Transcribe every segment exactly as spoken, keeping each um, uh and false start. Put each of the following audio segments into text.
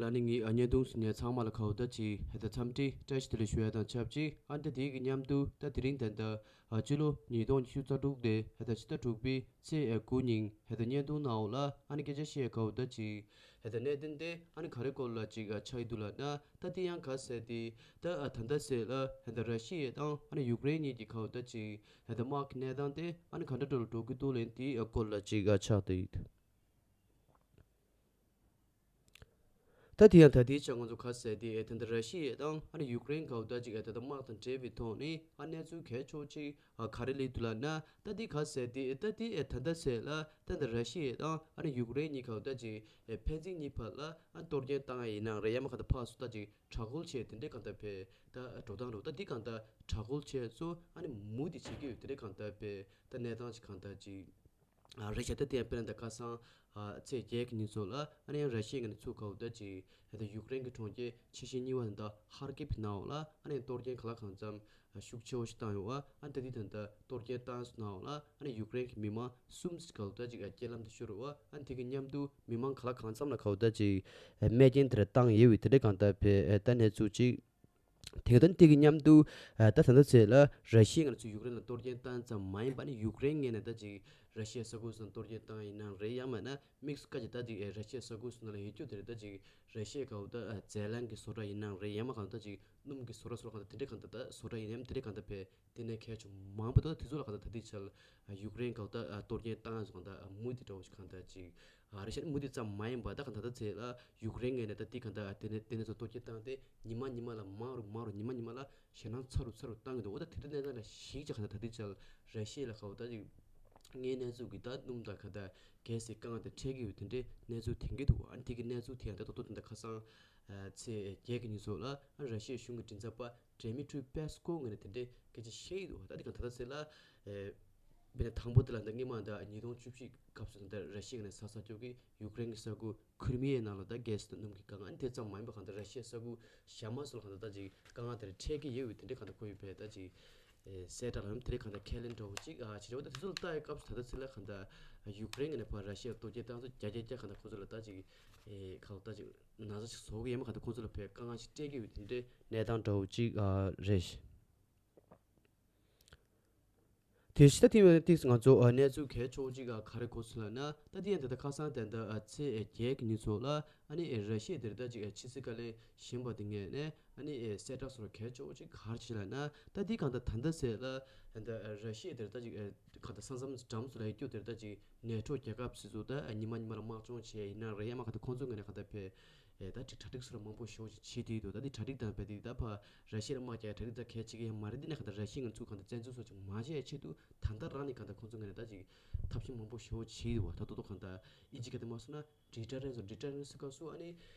ཨ་ནི་ངའི་ཨ་བརྙན་ཐུང་གཟིགས་མཁན་ཚང་མ་ལ་ག་བོ་ད་ཅིག་ཧེ་ད་འཚམས་འདྲི་བཀྲ་ཤིས་བདེ་ལེགས་ཞུ་ཡ་དང་ཆབས་ཅིག་ཨ་ནི་ད་དེའི་གི་མཉམ་དུ་ད་དེ་རིང་ད་ལྟ་ཨ་སྤྱི་ལོ་ཉིས་སྟོང་ཉི་ཤུ་རྩ་དྲུག་དེ་ཧེ་ད་ཕྱི་ཟླ་དྲུག་པའི་ཚེས་ཨ་དགུ་ཉིན་ཧེ་ད་བརྙན་ཐུང་ནང་ལ་ཨ་ནི་སྐད་ཆ་བཤད་ཡ་ག་བོ་ད་ཅིག་ཧེ་ད་གནད་དོན་དེ་ཨ་ནི་ག་རེ་སྐོར་ལ་ཅིག་ཨ་ཆགས་ཀྱི་འདུག་ལབ་ན། ད་དེ་ཡང་ག་ཟེར་དེ་ད་ཨ་ད་ལྟ་ཟེར་ལ་ཧེ་ད་ར་ཤི་ཡ་དང་ཨ་ནི་ཡུཀ་རེན་གཉིས་ཀྱི་ག་བོ་ད་ཅིག་ཧེ་ད་དམག་གི་གནས་སྟངས་དེ་ཨ་ནི་ག་འདྲ་འདྲ་ལ་འགྲོ་གི་འདུག་ལབ་དེའི་སྐོར་ལ་ཅིག་ཨ་ཆགས་བསྡད་ཡོད། ད་དེ་ཡང་ད་ལྟའི་ཆ་ང་ཚོ་ག་ཟེར་དེ་ད་ལྟ་ར་ཤི་ཡ་དང་ཨ་ནི་ཡུཀ་རེན་ག་བོ་ད་ཅིག་ད་ལྟ་དམག་དང་འབྲེལ་བའི་ཐོག་ནས་ཨ་གནས་ཚུལ་གལ་ཆེ་བོ་ཅིག་ཨ་ག་རེ་སླེབས་འདུག་ལབ་ན། ད་དེ་ག་ཟེར་དེ་ད་དེ་ད་ལྟ་ཟེར་ལ་ད་ལྟ་ར་ཤི་ཡ་དང་ཨ་ནི་ཡུཀ་རེན་གཉིས་ག་བོ་ད་ཅིག་ཕན་ཚུན་གཉིས་བར་ལ་ཨ་གཏོར་སྐྱོན་བཏང་ཡ་ཡིན་ནའང་རེད། ཡང་མ་ག་ད་ཕར་ཚུར་ད་ཅིག་དྲག་རྒོལ་བྱས་དེ་འདྲའི་གང་ལྟར་བས་ད་འགྲོ་སྟངས་རེད། ད་དེ་གང་ལྟར་དྲག་རྒོལ་བྱས་ཚོ་ཨ་ནི་མུ་མཐུད་བྱེད་ཀྱི་ཡོད། དེ་འདྲའི་གང་ལྟར་བས་ད་གནས་སྟངས་ཅིག་གང་ལྟར་ཅིག་ཨ་རེད་ཤག་ད་དེ་ཡང་དཔེར་ན་ད་ཁ་སང་ཨ་ཚེས་བརྒྱད་ཀྱི་ཉིན་ཚོ་ལ་ཨ་ནི་ཡང་ར་ཤི་ཡའི་ངོས་ནས་ཚུར་ག་བོ་ད་ཅིག་ད་ཡུཀ་རེན་གྱི་གྲོང་ཁྱེར་ཆེ་ཤོས་གཉིས་པ་ད་ཧར་ཀིབ་ནང་ལ་ཨ་ནི་གཏོར་སྐྱོན་གང་ལ་གང་འཚམ་ཤུགས་ཆེ་བོ་ཞིག་བཏང་ཡོད་པ། ཨ་ནི་ད་དེ་ད་ད་གཏོར་སྐྱོན་བཏང་ནང་ལ་ཨ་ནི་ཡུཀ་རེན་གྱི་མི་མང་གསུམ་ཞིག་ག་བོ་ད་ཅིག་རྐྱེན་ལམ་དུ་ཤོར་ཡོད་པ། ཨ་ནི་དེ་གི་མཉམ་དུ་མི་མང་གང་ལ་གང་འཚམ་ལ་ག་བོ་ད་ཅིག་རྨས་སྐྱོན་དེ་འདྲ་བཏང་ཡོད་པའི་དེ་འདྲ་གང་ལྟར་བས་ད་གནས་ཚུལ་ཅིག་དེ་དོན་དེ་གི་མཉམ་དུ་ད་ད་ལྟ་ཚེ་ལ་ར་ཤི་ཡ་ང་ཚོ་ཡུཀ་རེན་ལ་གཏོར་སྐྱོན་བཏང་ཙམ་མ་ཡིན་པ་ནི་ཡུཀ་རེན་ངོས་ནས་ད་ཅིག་ར་ཤི་ཡ་ས་ཁུལ་སོགས་གཏོར་སྐྱོན་བཏང་ཡིན་ན་རེད། ཡང་མིན་ན་དམིགས་སུ་བཀར་གྱི་ད་ཅིག་ར་ཤི་ཡ་ས་ཁུལ་སོགས་ནང་ལ་ཡོད་རྒྱུ་དེ་རེད། ད་ཅིག་ར་ཤི་ཡ་ག་བོ་ད་རྫས་རླངས་ཀྱི་བཟོ་གྲྭ་ཡིན་ན་རེད། ཡང་མིན་གང་ད་ཅིག་སྣུམ་གྱི་བཟོ་གྲྭ་སོགས་གང་ད་དེ་འདྲའི་གང་ད་ད་བཟོ་གྲྭ་ཡིན་ནའང་དེ་འདྲའི་གང་ད་བས་དེ་ནས་གལ་ཆེ་མང་པོ་འདུག་དེ་ཚོ་ལ་གང་ད་ད་ལྟའི་ཆར་ཡུཀ་རེན་ག་བོ་ད་གཏོར་སྐྱོན་བཏང་ཡོད་གང་ད་མུ་མཐུད་འདྲ་བོ་ཞིག་གང་ད་ཅིག་ཨ་རེ་ཤ་མུ་མཐུད་ཙམ་མ་ཡིན་པ་ད་ག་ད་ད་ཚེ་ལ་ཡུཀ་རེན་ངོས་ནས་ད་དེ་ག་ད་དེ་ནས་དེ་ནས་ཚོ་གཏོར་སྐྱོན་བཏང་སྟེ་ཉི་མ་ཉི་མ་ལ་མང་རུ་མང་རུ་ཉི་མ་ཉི་མ་ལ་ཞེད་སྣང་ཚ་རུ་ཚ་རུ་བཏང་གི་འདུག་འོ་ད་དེ་འདྲ་གནས་སྟངས་ལ་གཞིགས་ཀྱི་ག་ད་ད་དེ་ཆ་ལ་ར་ཤི་ཡ་ལ་ག་བོ་ད་ཅིག་དངོས་གནས་ཚུལ་གྱི་ད་སྣུམ་དང་ག་ད་གྷེ་སི་དཀའ་ངལ་དེ་འཕྲད་ཀྱི་ཡོད་དེ་འདྲའི་གནས་ཚུལ་ཐོན་གྱི་འདུག་ཨ་ནི་དེ་གི་གནས་ཚུལ་དེ་ཡང་ད་ཏོག་ཏོག་དེ་འདྲ་ཁ་སང་ཚེས་བརྒྱད་ཀྱི་ཉིན་ཚོ་ལ་ཨ་ར་ཤི་ཡའི་གཞུང་གི་མགྲིན་ཚབ་པ་ཌེ་མི་ཊྲི་པེ་སི་ཀོ་ངོས་ནས་དེ་འདྲའི་སྐད་ཆ་བཤད་ཀྱི་འདུག་ད་དེ་ག་ད་ད་ཚེ་ལ་ཨེ། དཔེར་ན་དང་པོ་དེ་ལ་ད་སྔོན་མ་ད་ཉིས་སྟོང་བཅུ་བཞི་སྐབས་སུ་ད་ར་ཤི་ཡ་ནས་ས་ས་ཕྱོགས་ཀྱི་ཡུཀ་རེན་གྱི་ས་ཁུལ་ཁུར་མི་ཡའི་ནང་ལ་ད་གྷེ་སི་དང་སྣུམ་གྱི་དཀའ་ངལ་དེ་ཙམ་མ་ཡིན་པ་གང་ལྟར་ར་ཤི་ཡའི་ས་ཁུལ་གཞན་མ་སོགས་ལ་གང་ལྟར་ད་ཅིག་དཀའ་ངལ་དེ་འཕྲད་ཀྱི་ཡོད་པའི་དེ་འདྲའི་གང་ལྟར་ཁོ་ཡོད་པས་ད་ཅིག་གསལ་བསྒྲགས་ལམ་དེ་འདྲའི་གང་ལྟར་ཁས་ལེན་འདྲ་བོ་ཅིག་ཨ་བྱེད་ཆོག་ད་དེ་ཚོ་ལ་ལྟ་ཡའི་སྐབས་སུ་ད་ལྟ་ཚེ་ལ་གང་ལྟར་ཡུཀ་རེན་གྱི་ནས་ཕར་ར་ཤི་ཡ་གཏོར་སྐྱོན་བཏང་ཚོ་བརྒྱ་ཆ་བརྒྱ་གང་ལྟར་ཁོ་ཚོ་ལ་ད་ཅིག་གང་ལྟར་ད་ཅིག་ན་ཚ་ཞིག་བཟོ་གི་ཡོད་མ་གང་ལྟར་ཁོ་ཚོ་ལ་ཕར་དཀའ་ངལ་ཞིག་སྤྲད་ཀྱི་ཡོད་དེ་འདྲའི་གནས་སྟངས་འདྲ་བོ་ཅིག་ཨ་རེད། དེ་ཕྱི་ད་ཐེངས་ཏིག་ང་ཚོ་གནས་ཚུལ་གལ་ཆེ་བོ་གཅིག་ག་རེ་གོ་སོང་ལབ་ན། ད་དེ་ཡང་ད་ལྟ་ཁ་སང་ད་ལྟ་ཚེས་བརྒྱད་ཀྱི་ཉིན་ཚོ་ལ་ཨ་ནི་ར་ཤི་ཡ་དེར་ད་ཅིག་ཕྱི་སྲིད་བཀའ་བློན་གཞོན་པ་དེ་ངོས་ནས་ཨ་ནི་གསལ་བསྒྲགས་སོགས་གལ་ཆེ་བོ་གཅིག་ག་རེ་བྱས་ལབ་ན། ད་དེ་གང་ལྟར་ད་ལྟ་ཚེ་ལ་ད་ར་ཤི་ཡ་དེར་ད་ཅིག་གང་ལྟར་ས་མཚམས་འགྲམ་སུ་ལ་ཡོད་རྒྱུ་དེར་ད་ཅིག་ནེ་ཊོ་རྒྱལ་ཁབ་སོ་སོ་ད་ཉི་མ་ཉི་མ་ལ་དམག་སྦྱོང་བྱས་ཡིན་ན་རེད། ཡང་མ་གང་ལྟར་ཁོང་ཚོ་ངོས་ནས་གང་ལྟར་ཕེ་ཨེ་ད་ཅིག་གྲ་སྒྲིག་སོགས་ལ་མང་པོ་ཞེ་པོ་ཅིག་བྱེད་དུ་ཡོད་འདུག་ད་འདི་གྲ་སྒྲིག་དང་རྦད་དེ་ད་ཕར་ར་ཤི་ཡ་ལ་དམག་རྒྱག་གྲ་སྒྲིག་ད་གལ་ཆེ་གི་ཡང་མ་རེད། འདི་ནས་གང་ལྟར་ར་ཤི་ཡ་ང་ཚོ་གང་ལྟར་བཙན་འཛུལ་སོགས་ཅིག་མ་བྱེད་ཡ་ཆེད་དུ་ད་ལྟ་རང་ནས་གང་ལྟར་ཁོང་ཚོ་ངོས་ནས་ད་ཅིག་ཐབས་ཤེས་མང་པོ་ཞེ་པོ་བྱེད་ཡོད་པ། ད་ཏོག་ཏོག་གང་ལྟར་ཨི་ཇི་ག་དེ་མ་སོང་ན་ཌི་ཊར་རེན་སོགས་ཌི་ཊར་རེན་སོགས་སྐབས་སུ་ཨ་ནི་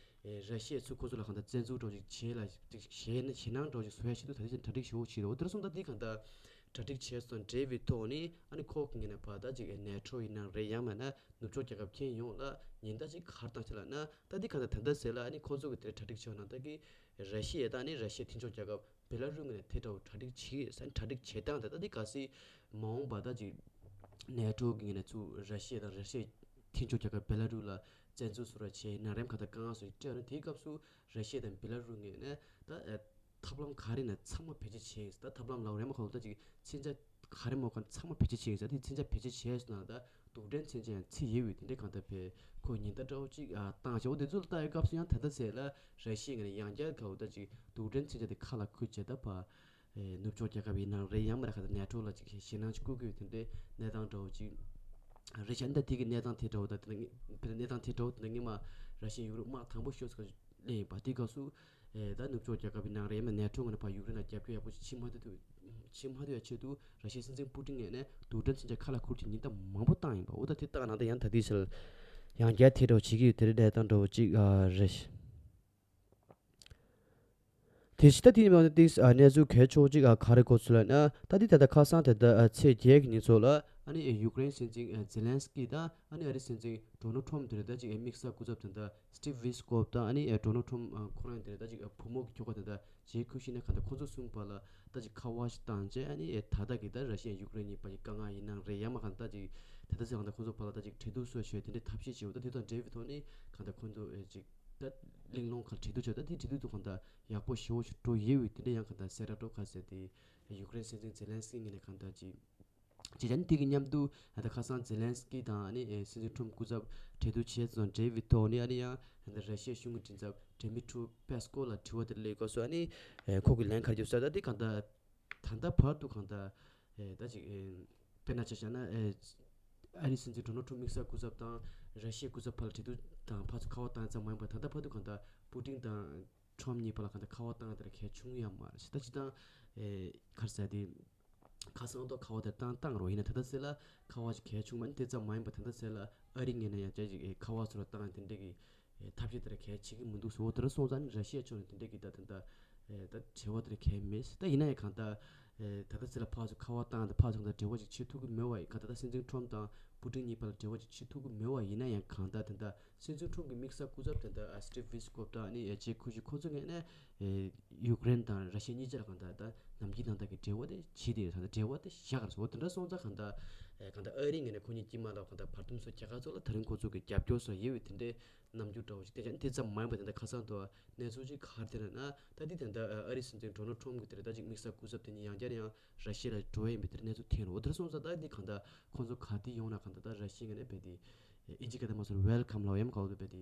ཨེ་ར་ཤི་ཡ་ཚོས་ཁོང་ཚོ་ལ་གང་ལྟར་བཙན་འཛུལ་འདྲ་བོ་ཅིག་བྱེད་ལ་ཅིག་ཞེད་ཞེད་སྣང་འདྲ་བོ་ཅིག་བཟོ་ཡ་ཆེད་དུ་ད་ལྟ་ཅིག་གྲ་སྒྲིག་ཞེ་པོ་བྱེད་འདུག་དེར་སོང་ད་འདི་གང་ལྟར་གྲ་སྒྲིག་བྱས་སོང་འབྲེལ་བའི་ཐོག་ནས་ཨ་ནི་ཁོ་གི་ངོས་ནས་ཕར་ད་ཅིག་ནེ་ཊོ་ཡིན་ན་རེད། ཡང་མིན་ན་ནུབ་ཕྱོགས་རྒྱལ་ཁབ་ཁྱོན་ཡོངས་ལ་ཉེན་བརྡ་ཅིག་ག་རེ་བཏང་ཆེད་ལབ་ན། ད་འདི་ག་ད་ད་ལྟ་ཟེར་ལ་ཨ་ནི་ཁོ་ཚོ་གི་དེར་གྲ་སྒྲིག་བྱས་ན་ད་གི་ར་ཤི་ཡ་ད་ནི་ར་ཤི་ཡ་མཐུན་ཕྱོགས་རྒྱལ་ཁབ་བེ་ལ་རུ་ངོས་ནས་དེ་འདྲ་བོ་གྲ་སྒྲིག་བྱེད་ས་གྲ་སྒྲིག་བྱེད་སྟངས་དེ་ད་འདི་ག་སྲིད་མ་འོངས་པ་ད་ཅིག་ནེ་ཊོ་གི་ངོས་ནས་ཚུར་ར་ཤི་ཡ་དང་ར་ཤི་ཡའི་མཐུན་ཕྱོགས་རྒྱལ་ཁབ་བེ་ལ་རུ་ལ་བཙན་འཛུལ་བཟོ་འདྲ་བྱས་ན་རེམ་ག་ད་དཀའ་ངལ་བཟོ་ཡི་སྤྲད་ན། དེའི་སྐབས་སུ་ར་ཤི་ཡ་དང་བེ་ལ་རུ་ངོས་ནས་ད་ཐབས་ལམ་ག་རེ་ན་ཚང་མ་བེད་སྤྱོད་བྱས་ཡིན་ས། ད་ཐབས་ལམ་ལ་རེམ་ག་ད་ཅིག་མཚོན་ཆ་ག་རེ་མོ་ག་ཚང་མ་བེད་སྤྱོད་བྱས་ཡིན་ས། དེ་མཚོན་ཆ་བེད་སྤྱོད་བྱས་སོང་ན་ད་རྡུལ་ཕྲན་མཚོན་ཆ་ཡང་ཚིག་ཡོད་པའི་དེ་འདྲའི་གང་ལྟར་བས་ཁོ་ཉེན་བརྡ་འདྲ་བོ་ཅིག་ཨ་བཏང་བྱས། འོ་དེ་ཚོ་ལ་ལྟ་ཡི་སྐབས་སུ་ཡང་ད་ལྟ་ཟེར་ལ་ར་ཤི་ཡ་ངོས་ནས་ཡང་བསྐྱར་ག་བོ་ད་ཅིག་རྡུལ་ཕྲན་མཚོན་ཆ་དེ་ཁ་ལ་ཁུར་བྱས་ད་ཕར་ནུབ་ཕྱོགས་རྒྱལ་ཁབ་ཡིན་ནའང་རེད། ཡང་མིན་ན་ག་ད་ནེ་ཊོ་ལ་ཅིག་ཞེད་སྣང་ཅིག་བསྐུལ་གྱི་ཡོད་དེ་འདྲའི་གནས་སྟངས་འདྲ་བོ་ཅིག་རེད་ཤག་འདི་དེ་གི་གནས་སྟངས་དེ་འདྲ་བོ་ད་དེ་ནས་གནས་སྟངས་དེ་འདྲ་བོ་དེ་ནས་སྔོན་མ་ར་ཤི་ཡ་ཡུཀ་རེན་དམག་དང་པོ་ཤོར་ས་ག་སླེབས་ཡིན་པ། དེ་སྐབས་སུ་ཨེ་ད་ནུབ་ཕྱོགས་རྒྱལ་ཁབ་ཡིན་ནའང་རེད། ཡང་མིན་ན་ནེ་ཊོ་ངོས་ནས་ཕར་ཡུཀ་རེན་ལ་རྒྱབ་སྐྱོར་ཡག་པོ་ཞིག་བྱེད་མ་ཐུབ་བྱེད་མ་ཐུབ་ཡ་ཆེད་དུ་ར་ཤི་ཡའི་སྲིད་འཛིན་པུ་ཏིན་ངོས་ནས་རྡུལ་ཕྲན་མཚོན་ཆ་ཁ་ལ་ཁུར་གྱི་ཉེན་བརྡ་མང་པོ་བཏང་ཡིན་པ། འོ་ད་དེ་བཏང་ན་ད་ཡང་ད་དེའི་ཕྱིར་ཡང་བསྐྱར་དེ་འདྲ་བོ་བྱེད་ཀྱི་ཡོད་དེ་རེད། གནས་སྟངས་འདྲ་བོ་ཅིག་ཨ་རེད། དེ་ཕྱི་ད་དེ་ནི་མ་ཏིག་གནས་ཚུལ་གལ་ཆེ་བོ་ཅིག་ག་རེ་གོ་སོང་ལབ་ན། ད་དེ་ད་ལྟ་ཁ་སང་ད་ལྟ་ཚེས་བརྒྱད་ཀྱི་ཉིན་ཚོ་ལ་ཨ་ནི་ཡུཀ་རེན་སྲིད་འཛིན་ཛེ་ལན་སི་ཀི་དང་ཨ་ནི་ཨ་རིའི་སྲིད་འཛིན་ཌོ་ནལ་ཊམ་དེ་རེད། ད་ཅིག་དམིགས་བསལ་སྐུ་ཚབ་དེ་འདྲ་སི་ཊིབ་ཝི་སི་ཀོབ་དང་ཨ་ནི་ཌོ་ནལ་ཊམ་ཁོ་རང་དེ་རེད། ད་ཅིག་བུ་མོ་གི་ཁྱོ་ག་དེ་འདྲ་ཇེ་ཁུ་ཤི་ན་ག་ད་ཁོ་ཚོ་གསུམ་བར་ལ་ད་ཅིག་ཁ་པར་ཞིག་བཏང་རྗེས་ཨ་ནི་ད་ལྟ་གི་ད་ར་ཤི་ཡ་ཡུཀ་རེན་གཉིས་བར་གྱི་དཀའ་ངལ་ཡིན་ནའང་རེད། ཡང་མིན་ན་ག་ད་ཅིག་དེ་ད་ཚེ་གང་ད་ཁོ་ཚོ་བར་ལ་ད་ཅིག་འབྲེལ་གཏུག་སོགས་བྱས་དེ་འདྲའི་ཐབས་ཤེས་བྱས་འོ་ད་དེ་དང་འབྲེལ་བའི་ཐོག་ནས་ག་ད་ཁོ་ཚོ་ཨེ་ཅིག་ གླེང་སློང་ག་འབྲེལ་གཏུག་བྱས། ད་དེ་འབྲེལ་གཏུག་ཏུ་གང་ལྟར་ཡག་པོ་ཞེ་པོ་ཞིག་འགྲོ་ཡོད་པའི་དེ་འདྲ་ཡང་གང་ལྟར་གསལ་བསྒྲགས་འགྲོ་ག་ཟེར་ཏེ། ཡུཀ་རེན་སྲིད་འཛིན་ཛེ་ལན་སི་ཀི་ངོས་ནས་གང་ལྟར་ཅིག་ཅེས་བྱ་ནི་དེ་གི་མཉམ་དུ་ད་ཁ་སང་ཛེ་ལན་སི་ཀི་དང་ཨ་ནི་སྲིད་འཛིན་ཁྲོམ་སྐུ་ཚབ་གྲོས་བསྡུར་བྱས་ཙང་འབྲེལ་བའི་ཐོག་ནས་ཨ་ནི་ཡང་ད་ར་ཤི་ཡའི་གཞུང་གི་མགྲིན་ཚབ་ཌི་མི་ཊྲོ་པེ་སི་ཀོ་ལ་དྲི་བ་དེ་སླེབས་སྐབས་སུ་ཨ་ནི་ཁོ་གི་ལན་ག་རེ་བརྒྱབ་ཟེར་ད་དེ་གང་ལྟར་ད་ལྟ་བར་དུ་གང་ལྟར་ད་ཅིག་དཔེར་ན་ཆ་བཞག་ན་ཨ་རིའི་སྲིད་འཛིན་ཌོ་ནལ་ཊམ་དམིགས་བསལ་སྐུ་ཚབ་དང་ར་ཤི་ཡའི་སྐུ་ཚབ་བར་ལ་གྲོས་བསྡུར་དང་ཕར་ཚུར་ཁ་པར་བཏང་ཙམ་མ་ཡིན་པར་ད་ལྟ་བར་དུ་གང་ལྟར་པུ་ཏིན་དང་ཁྲོམ་གཉིས་བར་ལ་གང་ལྟར་ཁ་པར་བཏང་དེར་གལ་བྱུང་ཡང་མ་རེད། ད་སྤྱིར་བཏང་ཨེ་ག་རེ་ཟེར་དེ་ཁ་སང་ཐོག་ཁ་པར་དེ་བཏང་བཏང་རོགས་ཡིན་ན་ད་ལྟ་ཟེར་ལ་ཁ་པར་ཅིག་གལ་བྱུང་མ་ནི་དེ་ཙམ་མ་ཡིན་པ་ད་ལྟ་ཟེར་ལ་ཨ་རི་ངོས་ནས་ཡང་ཅིག་ཨེ་ཁ་པར་ཚུར་ལ་བཏང་དེ་འདྲས་ཀྱི་ཨེ་ཐབས་ཤེས་དེར་གལ་བྱེད་ཀྱི་མི་འདུག་ཟེར། འོ་དེ་འདྲ་སོང་ཙང་ནི་ར་ཤི་ཡ་ཕྱོགས་ནས་དེ་འདྲས་ཀྱི་ད་ད་ལྟ་ཨེ་ད་བྱ་བ་དེར་གལ་མེད། ད་ཡིན་ན་ཡང་གང་ལྟར་ཨེ་ད་ལྟ་ཟེར་ལ་ཕར་ཚུར་ཁ་པར་བཏང་དེ་ཕར་ཚུར་གང་ལྟར་འབྲེལ་བ་ཅིག་བྱེད་ཐུབ་ཀྱི་མེད་པ་ཡིན། གང་ལྟར་ད་སྲིད་འཛིན་ཁྲོམ་དང་པུ་ཏིན་གཉིས་བར་ལ་འབྲེལ་བ་ཅིག་བྱེད་ཐུབ་ཀྱི་མེད་པ་ཡིན་ན་ཡང་གང་ལྟར་དེ་ལྟར་སྲིད་འཛིན་ཁྲོམ་གྱི་དམིགས་བསལ་སྐུ་ཚབ་དེ་ལྟར་ཨ་སི་ཊི་ཝི་སི་ཀོབ་དང་ཨ་ནི་ཨེ་ཅེ་ཁུ་ཤི་ཁོ་ཚོ་ངོས་ནས་ཨེ་ཡུཀ་རེན་དང་ར་ཤི་ཡ་གཉིས་ཆར་གང་ལྟར་ད་ནམ་རྒྱུན་ནང་ལྟར་གྱི་འབྲེལ་བ་དེ་བྱེད་དེ་ཡོད་ད་ལྟ་འབྲེལ་བ་དེ་བཞག་གར་སོང་། འོ་དེ་འདྲ་སོང་ཙང་གང་ལྟར་ཨེ་གང་ལྟར་ཨ་རི་ངོས་ནས་ཁོ་གཉིས་དཀྱིལ་མ་ལ་གང་ལྟར་བར་འདུམ་སོགས་རྒྱག་ག་ཚོ་ལ་ད་རིང་ཁོ་ཚོ་གི་རྒྱབ་སྐྱོར་སོགས་ཡོད་པའི་དེ་འདྲའི་རྣམ་འགྱུར་འདྲ་བོ་ཞིག་བསྟན་ཅིང་དེ་ཙམ་མ་ཡིན་པར་དེ་འདྲ་ཁ་སང་དུ་གནས་ཚུལ་ཅིག་ག་རེ་དེ་རེད་ན་ད་འདི་དེ་འདྲ་ཨ་རིའི་སྲིད་འཛིན་ཌོ་ནལ་ཊམ་གྱི་དེ་རེད་ད་ཅིག་དམིགས་བསལ་སྐུ་ཚབ་དེ་གཉིས་ཡང་བསྐྱར་ཡང་ར་ཤི་ཡ་ལ་འགྲོ་ཡ་ཡིན་པའི་དེ་འདྲ་གནས་ཚུལ་ཐོན་རེད། འོ་དེ་འདྲ་སོང་ཙང་ད་འདི་གང་ལྟར་ཁོང་ཚོ་ག་དུས་ཡོང་ན་གང་ལྟར་ད་ར་ཤི་ཡ་ངོས་ནས་རྦད་དེ་ཨིན་ཇི་སྐད་དེ་མ་སོང་ཝེལ་ཀམ་ལབ་ཡ་མ་གོ་རྦད་དེ་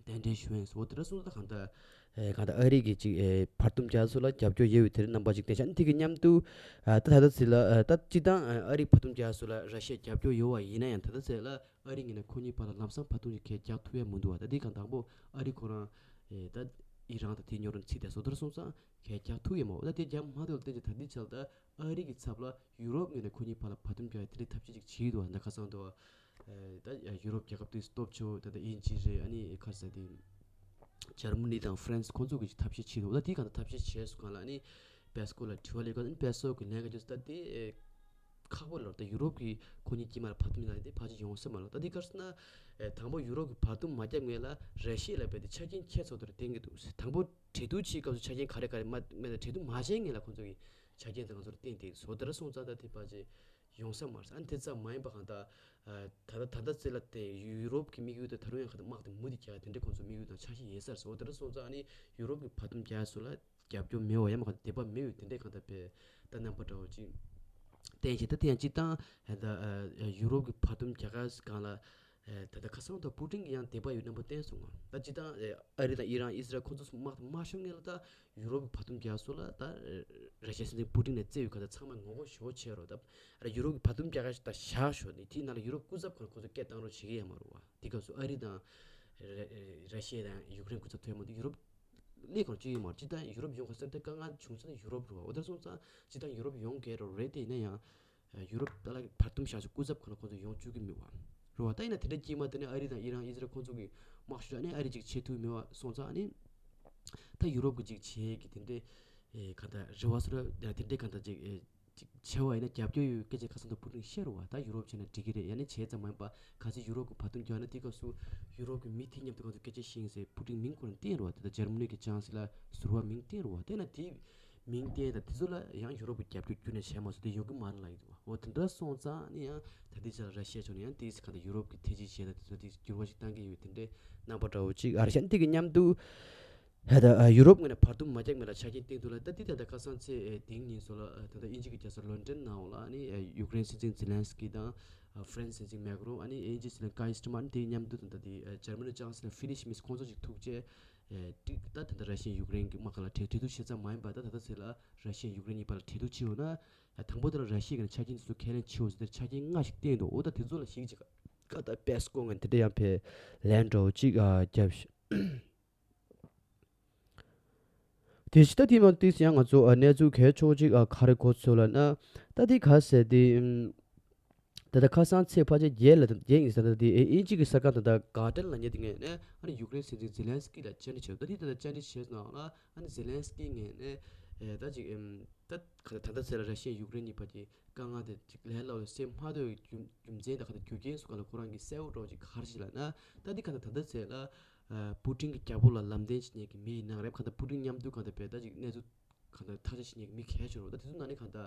གདན་འདྲེན་ཞུ་ཡ་ཡིན་ཟེར། འོ་དེ་འདྲ་སོང་ཙང་གང་ལྟར་ཨེ་གང་ལྟར་ཨ་རི་གི་ཅིག་ཨེ་བར་འདུམ་རྒྱག་ཚུལ་ལ་རྒྱབ་སྐྱོར་ཡོད་པའི་དེ་རིང་རྣམ་པ་ཅིག་བསྟན་ཤག་དེ་གི་མཉམ་དུ་ཨ་ད་ད་ལྟ་ཚེ་ལ་ཨ་ད་སྤྱིར་བཏང་ཨ་རིའི་བར་འདུམ་རྒྱག་ཚུལ་ལ་ར་ཤི་ཡ་རྒྱབ་སྐྱོར་ཡོད་པ་ཡིན་ན་ཡང་ད་ལྟ་ཚེ་ལ་ཨ་རི་ངོས་ནས་ཁོ་གཉིས་བར་ལ་ལམ་སང་བར་འདུམ་ཞིག་གས་རྒྱག་ཐུབ་ཡ་མི་འདུག་བ། ད་འདི་གང་དང་པོ་ཨ་རི་ཁོ་རང་ཨེ་ད་ཨི་རན་དང་དེའི་ཉོ་རུ་ཚིག་དེ་བཟོ་ལྟར་སོང་ཙང་གས་རྒྱག་ཐུབ་ཡ་མ་འོ་ད་དེ་རྒྱག་མ་ཐུབ་ལ་བརྟེན་ཅིང་ད་འདི་ཆ་ལ་ད་ཨ་རི་གི་ཚབ་ལ་ཡུ་རོབ་ངོས་ནས་ཁོ་གཉིས་བར་ལ་བར་འདུམ་རྒྱག་ཡ་དེ་འདྲའི་ཐབས་ཤེས་ཅིག་བྱེད་ཀྱི་འདུག་བ། ད་ཁ་སང་དུ་ད་ཡུ་རོབ་རྒྱལ་ཁབ་དེ་སྟོབས་ཆེ་བོ་ད་ལྟ་དབྱིན་ཇི་རེད། ཨ་ནི་ག་རེ་ཟེར་དེ་འཇར་མ་ནི་དང་ཧྥ་རན་སི་ཁོང་ཚོ་གི་ཐབས་ཤེས་བྱེད་འདུག་ད་དེ་གང་ལྟར་ཐབས་ཤེས་བྱས་སུ་གང་ལ་ཨ་ནི་པེ་སི་ཀོ་ལ་དྲི་བ་སླེབས་སྐབས་ཨ་ནི་པེ་སི་ཀོ་གི་ལན་ག་བརྗོད་ད་དེ་ཁག་པོ་ལོར་ད་ཡུ་རོབ་ཀྱི་ཁོ་གཉིས་དཀྱིལ་མ་ལ་བར་འདུམ་ལ་དེ་ཕལ་ཆེར་ཡོང་ས་མ་རེད། ད་དེ་ག་རེ་ཟེར་ན་དང་པོ་ཡུ་རོབ་ཀྱི་བར་འདུམ་མ་རྒྱབ་ངེས་ལ་ར་ཤི་ཡ་ལ་བས་དེ་ཆ་རྐྱེན་ཁྱད་མཚར་པོ་དེ་འདྲ་བསྟན་གྱི་འདུག་དང་པོ་གྲོས་བསྡུར་བྱེད་སྐབས་སུ་ཆ་རྐྱེན་ག་རེ་ག་རེ་མ་མེད་ན་གྲོས་བསྡུར་མ་བྱས་ངེས་ལ་ཁོང་ཚོ་གི་ཆ་རྐྱེན་དེ་ང་ཚོར་བསྟན་དེ་བཟོ་ལྟར་སོང་ཙང་ད་དེ་ཕལ་ཆེར་ཡོང་ས་མ་རེད། ཨ་ནི་དེ་ཙམ་མ་ཡིན་པ་གང་ལྟར་ད་ལྟ་ད་ལྟ་ཚེ་ལ་དེ་ཡུ་རོབ་ཀྱི་དམིགས་ཡུལ་དེ་ད་རུང་ཡང་གང་ལྟར་དམག་དེ་མུ་མཐུད་རྒྱག་དེ་འདྲའི་ཁོང་ཚོ་དམིགས་ཡུལ་དང་འཆར་གཞི་ཡོད་ས་རེད། འོ་དེ་འདྲ་སོང་ཙང་ཨ་ནི་ཡུ་རོབ་ཀྱི་བར་འདུམ་རྒྱག་སུ་ལ་རྒྱབ་སྐྱོར་མེད་པ་ཡང་མ་གང་ལྟར་དད་པ་མེད་པའི་དེ་འདྲའི་གང་ལྟར་བས་ད་རྣམ་པ་འདྲ་བོ་ཅིག་བསྟན་བཞིན་ད་དེ་ཡང་སྤྱིར་བཏང་ད་ཡུ་རོབ་ཀྱི་བར་འདུམ་རྒྱག་ག་སྒང་ལ་ད་ལྟ་ཁ་སང་ད་པུ་ཏིན་གྱི་ཡང་དད་པ་ཡོད་རྣམ་པ་བསྟན་སོང་ང་། ད་སྤྱིར་བཏང་ཨ་རི་དང་ཨི་རན་ཨི་སི་རལ་ཁོང་ཚོ་དམག་དེ་མ་ཤོར་སྔོན་ལ་ད་ཡུ་རོབ་ཀྱི་བར་འདུམ་རྒྱག་སོ་ལ་ད་ར་ཤི་ཡའི་སྲིད་འཛིན་པུ་ཏིན་ནས་བརྩེ་བའི་ཁ་ད་ཚང་མ་ངོ་རྒོལ་ཞེ་པོ་བྱས་རོགས། ད་ཡུ་རོབ་ཀྱི་བར་འདུམ་རྒྱག་ག་ཞིག་ད་བཞག་ཞོག་ནི་དེའི་ནང་ལ་ཡུ་རོབ་སྐུ་ཚབ་ཁོ་ཁོ་ཚོ་སྐད་བཏང་རོགས་བྱེད་ཀྱི་ཡ་མ་རུ་བ། དེ་སྐབས་སུ་ཨ་རི་དང་ར་ཤི་ཡ་དང་ཡུཀ་རེན་སྐུ་ཚབ་ཐོན་མ་འདུག་ཡུ་རོབ་ལས་ཁོང་བཅུ་ཡིན་མ་རེད། སྤྱིར་བཏང་ཡུ་རོབ་ཡོང་ག་སེམས་ཐག་དཀའ་ངལ་བྱུང་ས་ནི་ཡུ་རོབ་རུ་བ། འོ་དེར་སོང་ཙང་སྤྱིར་བཏང་ཡུ་རོབ་ཡོང་གལ་རོགས་རེད། དེ་ཡིན་ན་ཡང་ཡུ་རོབ་ཏཱ་ལ་བར་འདུམ་བཞག་ཆོག་སྐུ་ཚབ་ཁོ་ན་ཁོ་ཚོ་ཡོང་བཅུག་གི་མི་བ་རུ་བ། ད་ཡིན་ན་དེ་འདྲ་སྐྱེས་མ་དེ་ནས་ཨ་རི་དང་ཨི་རན་ཨི་སི་རལ་ཁོང་ཚོ་གི་དམག་ཤུགས་ཨ་ནི་ཨ་རི་ཅིག་བྱེད་ཐུབ་མི་བ་སོང་ཙང་ཨ་ནི་ད་ཡུ་རོབ་གི་ཅིག་བྱེད་ཀྱི་དེ་འདྲའི་ག་ད་རེ་བ་སོ་ར་དེ་འདྲའི་ག་ད་ཅིག་ཅིག་བྱས་པ་ཡིན་ན་རྒྱབ་སྐྱོར་ཡོད་སྐད་ཆ་ཁ་སང་དུ་པུ་ཏིན་བཤད་རུ་བ། ད་ཡུ་རོབ་བྱས་ན་འགྲིག་གི་རེད། ཡང་ན་བྱས་ཙམ་མ་ཡིན་པ་ག་ཚོད་ཡུ་རོབ་ཀྱི་བར་འདུམ་རྒྱག་ན་དེ་སྐབས་སུ་ཡུ་རོབ་ཀྱི་མི་དེ་མཉམ་དུ་ང་ཚོ་སྐད་ཆ་བཤད་ཡིན་ཟེར་པུ་ཏིན་མིང་ཁོ་རང་བསྟན་རུ་བ། དེ་ད་འཇར་མ་ནི་གི་ཅང་སི་ལར་ཟུར་པ་མིང་བསྟན་རུ་བ། དེ་ན་དེ་མིང་བསྟན་ད་དེ་ཚོ་ལ་ཡང་ཡུ་རོབ་ཀྱི་རྒྱབ་སྐྱོར་ཁྱོན་ནས་བྱས་མ་སོང་། དེ་ཡོང་གི་མ་རེད་ལབ་ཡོད་འདུག་འོ་དེ་འདྲ་སོང་ཙང་ནི་ཡང་ད་ལྟའི་ཆར་ར་ཤི་ཡ་ཕྱོགས་ནས་ཡང་དེ་ག་ད་ཡུ་རོབ་ཀྱི་ཐེ་ཇུས་བྱས་ད་དེ་ཚོ་དེ་འགྱུར་བ་ཞིག་བཏང་གི་ཡོད། དེ་འདྲའི་རྣམ་པ་འདྲ་བོ་ཅིག་ཨ་ར་ཤ་འདི་གི་མཉམ་དུ་ཧེ་ད་ཡུ་རོབ་ངོས་ནས་བར་འདུམ་མ་རྒྱག་མེད་ལ་ཆ་རྐྱེན་བསྟན་འདུག་ལ། ད་འདི་ད་ལྟ་ཁ་སང་ཚེ་དེང་ཉིན་སོ་ལ་ད་ལྟ་དབྱིན་ཇི་གི་རྒྱལ་ས་ལོན་ཌོན་ནང་ལ་ཨ་ནི་ཡུཀ་རེན་སྲིད་འཛིན་ཛེ་ལན་སི་ཀི་དང་ཧྥ་རན་སི་སྲིད་འཛིན་མེག་རོན་ཨ་ནི་དབྱིན་ཇི་སྲིད་བློན་ཀའི་སི་ཊར་མར་དེའི་མཉམ་དུ་ད་ལྟ་དེ་འཇར་མ་ནི་ཅང་སི་ལར་ཧྥི་རི་ཤི་མིས་ཁོང་ཚོ་ཅིག་ཐུག་རྗེས་ཏིག་ད་ད་ལྟ་ར་ཤི་ཡ་ཡུཀ་རེན་གྱི་དམག་ཁ་ལ་གྲོས་གྲོས་བསྡུར་བྱེད་ཙམ་མ་ཡིན་པར་ད་ད་ལྟ་ཚེ་ལ་ར་ཤི་ཡ་ཡུཀ་རེན་གཉིས་བར་ལ་གྲོས་བསྡུར་བྱེད་འོ་ན་དང་པོ་དེ་ལ་ར་ཤི་ཡ་གི་ཆ་རྐྱེན་དེ་ཚོ་ཁས་ལེན་བྱེད་འོ་ཟེར་ཏེ་ཆ་རྐྱེན་ལྔ་ཞིག་བསྟན་འདུག་འོ་ད་དེ་ཚོ་ལ་གཞིགས་བྱེད་ཀ་ད་པེ་སི་ཀོ་ངོས་དེ་འདྲ་ཡང་ཕེ་ལན་འདྲ་བོ་ཅིག་ཨ་རྒྱབ་ཤ། དེ་ཕྱི་ད་དེ་མ་དེ་ཡང་ང་ཚོ་ཨ་གནས་ཚུལ་གལ་ཆེ་བོ་ཅིག་ཨ་ག་རེ་གོ་ཚོད་ལ་ན། ད་དེ་ག་ཟེར་དེ་ཨམ། ད་ལྟ་ཁ་སང་ཚེས་ཕལ་ཆེར་བརྒྱད་ལ་བརྒྱད་ཡིན་ས། ད་དེ་ཨེ་དབྱིན་ཇི་གི་གསར་ཁང་ད་ལྟ་གར་ཌན་ལབ་མཁན་དེ་ངོས་ནས་ཨ་ནི་ཡུཀ་རེན་སྲིད་འཛིན་ཛེ་ལན་སི་ཀི་ལ་བཅར་འདྲི་བྱས། ད་དེ་ད་ལྟ་བཅར་འདྲི་བྱས་སོང་ལ་ཨ་ནི་ཛེ་ལན་སི་ཀི་ངོས་ནས་ཨེ་ད་ཅིག་ཨམ། ད་ག་ད་ད་ལྟ་ཚེ་ལ་ར་ཤི་ཡ་ཡུཀ་རེན་གཉིས་བར་གྱི་དཀའ་ངལ་དེ་ཅིག་ལས་སླ་བོ་སེལ་མ་ཐུབ་པའི་རྒྱུ་རྒྱུ་མཚན་དང་ག་ད་རྒྱུ་རྐྱེན་སོགས་ག་ལ་ཁོ་རང་གིས་གསལ་བོ་འདྲ་བོ་ཅིག་ག་རེ་ཞིག་ལབ་ན། ད་འདི་ག་ད་ད་ལྟ་ཚེ་ལ་ཨ་པུ་ཏིན་གྱི་རྒྱལ་པོ་ལ་ལམ་སྟོན་བྱེད་མཁན་གྱི་མི་ཡི་ནང་རེད། ག་ད་པུ་ཏིན་མཉམ་དུ་ག་ད་བས་ད་ཅིག་གནས་ཚུལ་ག་ད་ཐག་གཅོད་བྱེད་མཁན་གྱི་མི་གལ་ཆེ་རུ་ད་དེ་ཚོ་ནང་ནས་ག་ད་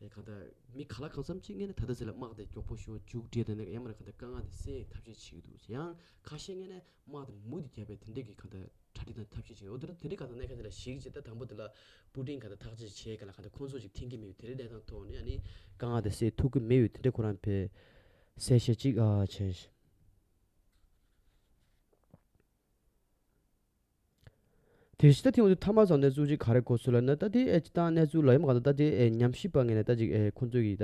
ཨེ་གང་ལྟར་མི་ག་ལ་གང་འཚམ་ཅིག་ངོས་ནས་ད་ལྟ་ཟེར་ལ་དམག་དེ་མགྱོགས་པོ་ཞེ་པོ་མཇུག་སྒྲིལ་དང་ནས་ཡང་མིན་ན་གང་ལྟར་དཀའ་ངལ་དེ་སེལ་ཐབས་ཤེས་བྱེད་ཀྱི་འདུག་ཡང་ཁ་ཤས་ངོས་ནས་དམག་དེ་མུ་མཐུད་རྒྱབ་པའི་དེ་འདྲས་ཀྱི་གང་ལྟར་གྲ་སྒྲིག་དང་ཐབས་ཤེས་བྱེད་འོ་དེ་འདྲ་དེ་འདྲས་གང་ལྟར་གནད་འགག་དེ་ལ་གཞིགས་བྱས། ད་དང་པོ་དེ་ལ་པུ་ཏིན་གང་ལྟར་ཐག་གཅོད་བྱས་ག་ལ་གང་ལྟར་ཁོང་ཚོ་ཅིག་འཐེན་གྱི་མེད་པའི་དེ་འདྲའི་གནས་སྟངས་ཐོག་ནས་ཨ་ནི་དཀའ་ངལ་དེ་སེལ་ཐུབ་ཀྱི་མེད་པའི་དེ་འདྲས་ཁོ་རང་དཔེ་གསལ་བཤད་ཅིག་ཨ་བྱས། དེ་བཞིན་ད་ཐེངས་འདི་མཐའ་མ་ཚང་གནས་ཚུལ་ཅིག་ག་རེ་གོ་སོང་ལབ་ན། ད་དེ་ཨེ་སྤྱི་བཏང་གནས་ཚུལ་ལ་ཡང་མ་གཏོགས་ད་དེ་ཨེ་ཉམས་ཞིབ་པ་ངོས་ནས་ད་ཅིག་ཨེ་ཁོང་ཚོས་ཀྱིས་ད་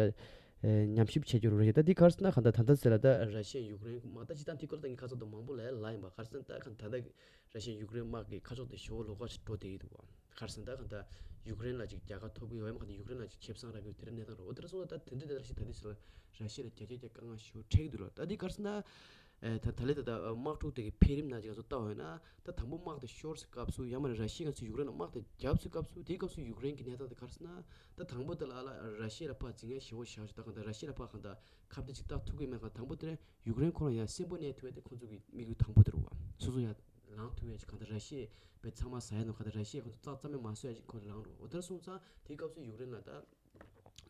ཨེ་ཉམས་ཞིབ་བྱེད་རྒྱུ་རེད། ད་དེ་ག་རེ་ཟེར་ན་གང་ལྟར་ད་ལྟ་ཟེར་ལ་ད་ར་ཤི་ཡ་ཡུཀ་རེན་དམག་ད་སྤྱི་བཏང་དེ་སྐོར་ལ་ད་ངས་ཁ་ཚོན་དུ་མང་པོ་ལབ་ལབ་ཡིན་པ། ག་རེ་ཟེར་ན་ད་གང་ད་ལྟ་ར་ཤི་ཡ་ཡུཀ་རེན་དམག་གི་ཁ་ཕྱོགས་དེ་ཞེ་པོ་ལོགས་ཀ་ཞིག་འགྲོ་བསྡད་ཀྱི་འདུག་བ། ག་རེ་ཟེར་ན་ད་གང་ད་ཡུཀ་རེན་ལ་ཅིག་རྒྱལ་ཁ་ཐོབ་ཀྱི་ཡོད་ཡ་མ་གང་ད་ཡུཀ་རེན་ལ་ཅིག་ཁེ་བཟང་རག་གི་ཡོད་དེ་འདྲ་གནས་སྟངས་རེད། འོ་དེ་འདྲ་སོང་ཙང་ད་དེ་འདྲ་དེ་འདྲ་ཞིག་ད་ལྟ་ཟེར་ལ་ར་ཤི་ཡ་ལ་རྒྱ་སྐྱེད་ཀྱི་དཀའ་ངལ་ཞེ་པོ་འཕྲད་ཀྱི་འདུག་ལ། ད་དེ་ག་རེ་ཟེར་ན། ཨེ་ད་ད་ལས་ད་ད་དམག་འཁྲུག་དེ་གི་འཕེལ་རིམ་ནང་ཅིག་ང་ཚོ་ལྟ་བ་ཡིན་ན། ད་དང་པོ་དམག་དེ་ཤོར་སའི་སྐབས་སུ་ཡང་མིན་ན་ར་ཤི་ཡ་ང་ཚོ་ཡུཀ་རེན་ལ་དམག་དེ་བརྒྱབ་སའི་སྐབས་སུ། དེའི་སྐབས་སུ་ཡུཀ་རེན་གྱི་གནས་སྟངས་དེ་ག་རེ་ཟེར་ན། ད་དང་པོ་དེ་ལ་ལ་ར་ཤི་ཡ་ལ་ཕར་འཛིང་ཡ་ཞེ་པོ་བཞག་ཞུ། ད་གང་ད་ར་ཤི་ཡ་ལ་ཕར་གང་ད་ཁ་གཏད་ཅིག་བཏགས་ཐུབ་ཀྱི་མེད་གང་། དང་པོ་དེ་ཡུཀ་རེན་ཁོ་རང་ཡང་གསོན་པོ་གནས་ཐུབ་ཡ་དེ་ཁོང་ཚོ་གི་དམིགས་ཡུལ་དང་པོ་དེ་རེད་བ། སོ་སོ་ཡང་ལངས་ཐུབ་ཡ་ཅིག་གང་ད་ར་ཤི་ཡ་བས་ཚང་མ་ཟ་ཡ་ནོ་གང་ད་ར་ཤི་ཡ་ཁོང་ཚོ་རྩ་རྩ་མེད་མ་བཟོ་ཡ་ཅིག་ཁོ་ལངས་རོགས། འོ་དེར་སོང་ཙང་དེའི་སྐབས་སུ་ཡུཀ་རེན་ལ་ད་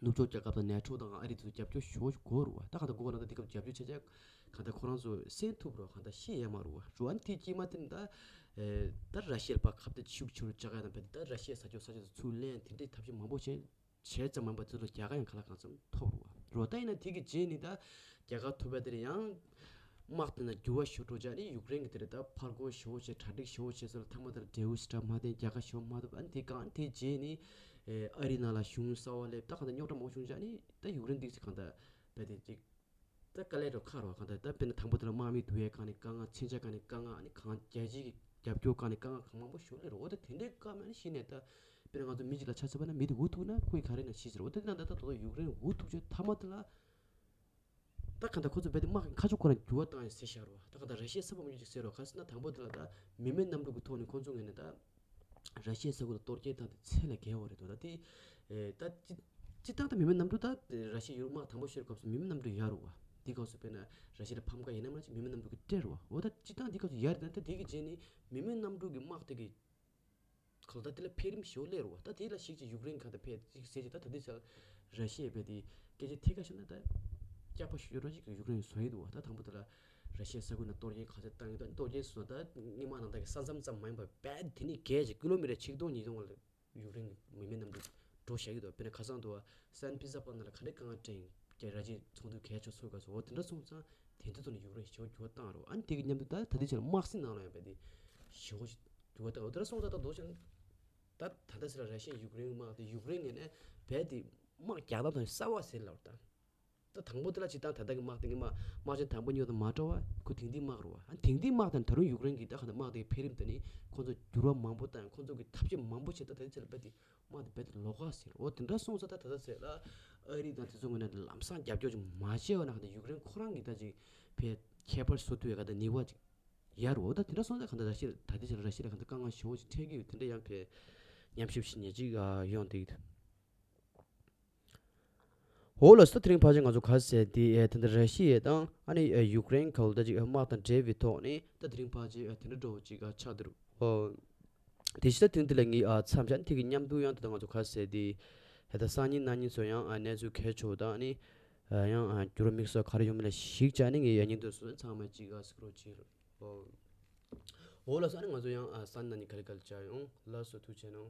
ནུབ་ཕྱོགས་རྒྱལ་ཁབ་དང་ནེ་ཊོ་དང་ཨ་རི་དེ་ཚོ་རྒྱབ་སྐྱོར་ཞེ་པོ་ཞིག་དགོས་རེད་བ། ད་གང་ལྟར་དགོས་ན་ད་དེ་སྐབས་རྒྱབ་སྐྱོར་བྱས་བྱས་གང་ལྟར་ཁོ་རང་ཚོ་གསན་ཐུབ་རེད་བ། གང་ལྟར་ཤི་ཡ་མ་རེད་བ། རུ་ཨན་དེ་དཀྱིལ་མ་དེ་ནི་ད་ཨེ་ད་ར་ཤི་ཡར་ཕར་ཁ་གཏད་ཤུགས་ཆེ་རུ་བཅག་ཡ་དང་བས་ད་ར་ཤི་ཡའི་ས་ཕྱོགས་ས་ཆ་དེ་ཚུར་ལེན་དེ་འདྲའི་ཐབས་ཤེས་མང་པོ་བྱས་བྱས་ཙམ་མིན་པ་དེ་ཚོ་རྒྱལ་ཁ་ཡང་ག་ལ་གང་འཚམ་ཐོབ་རེད་བ། རེད་བ། ད་ཡིན་ན་དེ་གི་རྗེས་ནི་ད་རྒྱལ་ཁ་ཐོབ་པ་དེར་ཡང་དམག་དེ་ན་འགྱུར་བ་ཞིག་འགྲོ་བྱས་ནི་ཡུཀ་རེན་གྱི་དེར་ད་ཕར་རྒོལ་ཞེ་པོ་བྱས་གྲ་སྒྲིག་ཞེ་པོ་བྱས་ཚོ་ལ་མཐའ་མ་དེར་འབྲས་བུ་ཞེ་དྲག་མ་ཐོན། རྒྱལ་ཁ་ཞེ་པོ་མ་ཐོབ། ཨ་ནི་དེ་གང་དེ་རྗེས་ནི་ཨ་རི་ནང་ལ་གཞུང་གསར་པ་སླེབས། ད་གང་ལྟར་རྙོག་དྲ་མང་པོ་བྱུང་བྱས་ནི་ད་ཡུཀ་རེན་འདི་ཚོ་གང་ལྟར་བས་དེ་ཅིག་ད་དཀའ་ལས་འགྲོ་ཁག་རེད་བ། གང་ལྟར་ད་དཔེར་ན་དང་པོ་དེ་ལ་དམག་མི་བསྡུ་ཡས་སྒང་ནས་དཀའ་ངལ། མཚོན་ཆ་སྒང་ནས་དཀའ་ངལ། ཨ་ནི་གང་རྒྱལ་སྤྱིའི་རྒྱབ་སྐྱོར་སྒང་ནས་དཀའ་ངལ་གང་མང་པོ་ཞིག་སླེབས་རེད། འོ་ད་དེ་འདྲའི་སྐབས་ན་ནི་གཞི་ནས་ད་དཔེར་ན་ང་ཚོ་མི་གཅིག་ལ་ཆ་མཚོན་པ་ན་མི་དེ་འུ་ཐུག་ན་ཁོས་ག་རེ་ན་ཤེས་ཟེར། འོ་ད་དེ་ན་ད་ད་དོ་ཡུཀ་རེན་འུ་ཐུག་ཆོད་མཐའ་མ་དེ་ལ་ད་གང་ལྟར་ཁོ་ཚོ་རྦད་དེ་དམག་གི་ཁ་ཕྱོགས་ཁོ་རང་འགྱུར་བ་བཏང་ཡ་ཟེར་བཞག་རོགས། ད་གང་ལྟར་ར་ཤི་ཡ་ས་བབ་མི་ཅིག་ཟེར་རོགས། ག་རེ་ཟེར་ན་དང་པོ་དེ་ལ་ད་མི་མེད་གནམ་གྲུ་གི་ཐོག་ནས་ཁོ་ཚོ་ངོས་ནས་ད་ར་ཤི་ཡའི་ས་ཁུལ་ལ་གཏོར་སྐྱོན་བཏང་སྟེ་ཚད་ལས་བརྒལ་བ་རེད་འདུག་ད་དེ་ཨེ་ད་སྤྱི་སྤྱི་བཏང་ད་མི་མེད་གནམ་གྲུ་ད་ར་ཤི་ཡ་ཡུལ་དམག་དང་པོ་ཤོར་སྐབས་སུ་མི་མེད་གནམ་གྲུ་ཡོད་རེད་བ། དེ་སྐབས་སུ་དཔེར་ན་ར་ཤི་ཡ་ལ་ཕམ་ཁ་ཡིན་ན་མ་གཏོགས་མི་མེད་གནམ་གྲུ་གི་སྤྲད་རེད་བ། འོ་ད་སྤྱི་བཏང་དེ་སྐབས་སུ་ཡོད་རེད། ད་ད་དེ་གི་རྗེས་ནས་མི་མེད་གནམ་གྲུ་གི་དམག་དེ་གི་གང་ལྟར་དེ་ལ་འཕེལ་རིམ་ཞེ་པོ་སླེབས་རེད་བ། ད་དེ་ལ་གཞིགས་ཀྱི་ཡུཀ་རེན་གང་ལྟར་འཕེལ་ཅིག་ཟེར་གྱི་ད་ད་དེ་ཚོ་ར་ཤི་ཡས་རྦད་དེ་སྐད་ཆ་ཐད་ཀར་བཤད་ན་ད་སྐྱག་པ་ཞུ་རོགས་ཅིག་ཡུཀ་རེན་བཟོ་ཡི་འདུག་བ། ད་དང་པོ་དེ་ལ་ར་ཤི་ཡའི་ས་ཁུལ་ནང་གཏོར་སྐྱོན་ག་ཚོད་བཏང་ཡོད། ད་གཏོར་སྐྱོན་སོང་ད་སྔོན་མ་ནང་ལྟར་གྱི་ས་མཚམས་ཙམ་མ་ཡིན་པར་རྦད་དེ་ནས་བརྒལ་ཅིག་ཀི་ལོ་མི་ཊར་ཆིག་སྟོང་ཉིས་སྟོང་ལ་ཡུཀ་རེན་གྱི་མི་མེད་གནམ་གྲུ་འགྲོ་བཞག་གི་འདུག་དཔེར་ན་ཁ་སང་དུ་བ་སན་པི་ཛ་པ་ན་ལ་ག་འདྲའི་དཀའ་ངལ་འཕྲད་ཡིན། རྒྱ་ར་ཅིག་ཚོགས་འདུ་གལ་ཆེ་ཚོགས་སྐབས་སུ་འོ་དེ་འདྲ་སོང་ཙང་དེ་ཚོ་ཐོག་ནས་ཡུཀ་རེན་ཞེ་པོ་འགྱུར་བ་བཏང་རོགས། ཨ་ནི་དེ་གི་མཉམ་དུ་ད་ད་ལྟའི་ཆར་དམག་སྲིད་ནང་ལ་ཡང་རྦད་དེ་ཞེ་པོ་ཞིག་འགྱུར་བ་བཏང་། འོ་དེ་འདྲ་སོང་ཙང་ད་མདོར་བྱས་ན་ད་ད་ལྟ་ཟེར་ལ་ར་ཤི་ཡ་ཡུཀ་རེན་དམག་དེ་ཡུཀ་རེན་ངོས་ནས་རྦད་དེ་དམག་རྒྱག་སྟངས་དང་གསར་བ་ཟེར་ལབ་ད། ད་དང་པོ་དེ་ལ་སྤྱིར་བཏང་ད་ལྟ་གི་དམག་དེ་གི་དམག་དམག་ཆེན་དང་པོ་གཉིས་པ་དང་མ་འདྲ་བ་ཁོ་དེང་དུས་དམག་རེད་བ། ཨ་དེང་དུས་དམག་དང་ད་རུང་ཡུཀ་རེན་གྱི་ད་ག་ད་དམག་དེ་གི་འཕེལ་རིམ་དེ་ནི་ཁོ་ཚོ་འགྱུར་བ་མང་པོ་དང་ཁོ་ཚོ་གི་ཐབས་ཤེས་མང་པོ་བྱས། ད་ད་ལྟའི་ཆར་རྦད་དེ་དམག་དེ་རྦད་དེ་ལོགས་ཀ་ཟེར། འོ་དེ་འདྲ་སོང་ཙང་ད་ད་ལྟ་ཟེར་ལ་ཨ་རི་དང་དེ་ཚོ་ངོས་ནས་ལམ་སང་རྒྱབ་སྐྱོར་ཅིག་མ་བྱས་པ་ན་ག་ད་ཡུཀ་རེན་ཁོ་རང་གི་ད་ཅིག་ཕའི་ཁྱད་པར་བཟོ་ཐུབ་ཡ་ག་ད་ནུས་པ་ཅིག་ཡོད་རེད་བ། ད་དེ་འདྲ་སོང་ཙང་ག་ད་ར་ཤི་ཡ་ད་ལྟའི་ཆར་ར་ཤི་ཡ་ལ་ག་ད་དཀའ་ངལ་ཞེ་པོ་ཅིག་འཕྲད་ཀྱི་ཡོད། དེ་འདྲ་ཡང་ཕའི་ཉམས་ཞིབ་ཞིག་ཉེ་ཅིག་ཡོང་བསྡད་ཀྱི་འདུག་འོ་ལགས་སོ། ད་དེ་རིང་ཕལ་ཆེར་ང་ཚོ་ག་ཟེར་དེ་ཨེ་ད་ལྟ་ར་ཤི་ཡ་དང་ཨ་ནི་ཨེ་ཡུཀ་རེན་ག་ལ་ད་ཅིག་ཨེ་དམག་དང་འབྲེལ་བའི་ཐོག་ནས་ད་དེ་རིང་ཕལ་ཆེར་ཨེ་དེ་འདྲ་འགྲོ་བ་ཅིག་ཨ་ཆགས་འདུག་འོ། དེ་བཞིན་ད་དེ་རིང་འདི་ལ་ངས་ཨ་མཚམས་བཞག་ནས་དེ་གི་མཉམ་དུ་ཡང་ད་ལྟ་ང་ཚོ་ག་ཟེར་དེ་ཨེ་ད་སང་ཉིན་གནངས་ཉིན་ཚོ་ཡང་ཨ་གནས་ཚུལ་གལ་ཆེ་བ་དང་ཨ་ནི་ཨ་ཡང་ཨ་འགྱུར་བ་དམིགས་བསལ་ག་རེ་ཡོང་མིན་ལ་གཞིགས་བྱས་ནས་ངས་ཡང་སྙིང་འདོད་སོང་ཚང་མ་ཅིག་ཨ་གཟིགས་རོགས་གྱིས། འོ། འོ་ལགས་སོ། ཨ་ནི་ང་ཚོ་ཡང་ཨ་སང་ཉིན་གནངས་ཉིན་ག་ལེ་ག་ལེ་བཅར་ཡོང་། ལགས་སོ། ཐུགས་རྗེ་གནང་།